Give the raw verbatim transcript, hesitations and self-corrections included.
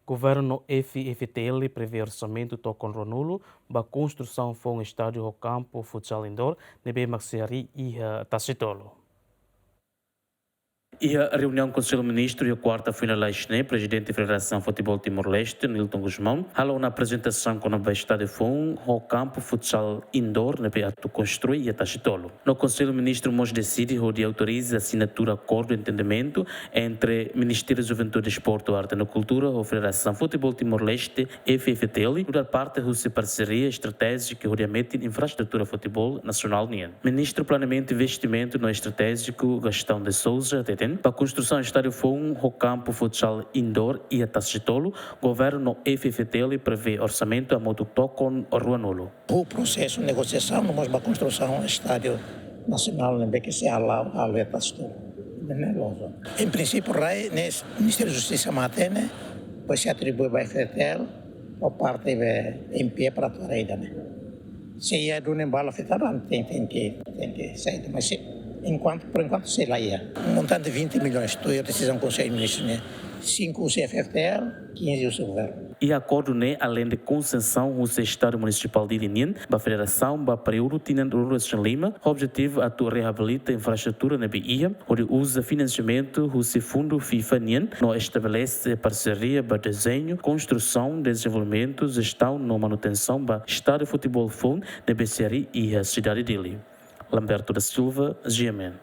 Governu no F-FTL prevee orsamentu tokon ruanulu ba konstrusaun foun estádiu ho kampu futsal indoor ne'ebé mak sei harii iha Tasitolu. Iha reuniaun Konsellu Ministru iha kuarta-feira lalais ne'e, Prezidente Federasaun Futeból Timor-Leste, Nilton Gusmão, halo ona aprezentasaun kona-ba estádiu foun ho kampu futsal indoor ne'ebé atu konstrui iha Tasitolu. No Konsellu Ministru mós deside hodi autoriza asinatura akordu entendimentu entre Ministériu Juventude, Desportu, Arte no Kultura ho Federasaun Futeból Timor-Leste, F-FTL, nu'udar parte husi parseria estratéjika hodi hametin infraestrutura futeból nasionál nian. Ministru Planeamentu, Investimentu no Estratéjiku, Gastão de Sousa, hateten, ba konstrusaun estádiu foun ho kampu futsal indoor iha Tasitolu, governu no F-FTL prevee orsamentu hamutuk tokon ruanulu. Ho prosesu negosiasaun no mós ba konstrusaun estádiu nasionál ne'ebé ke sei hala'o, hala'o iha Tasitolu. Ne'e loos. Em princípio, rai ne'e Ministériu Justisa mak hatene, depois sei atribui ba F-FTL, ho parte be M P para atu haree ida-ne'e. Se iha duni valór afetadu, entaun tenke, tenke, tenke sai, mas se, enkuantu, por enkuantu, sei la iha. Montante vinte milhões, tuir desizaun Konsellu Ministru nian. Cinco husi F-FTL, quinze husi governu. Iha akordu ne'e, aleinde konsesaun husi Estadu Munisipál Dili nian ba federasaun ba períodu tinan ruanulu-resin-lima, ho objetivu atu reabilita infraestrutura ne'ebé iha, hodi uza finansiamentu husi fundu FIFA nian, no estabelese parseria ba dezeñu, konstrusaun, dezenvolvimentu, jestaun no manutensaun ba estádiu futeból foun ne'ebé sei harii iha sidade Dili. Lamberto da Silva, G M N.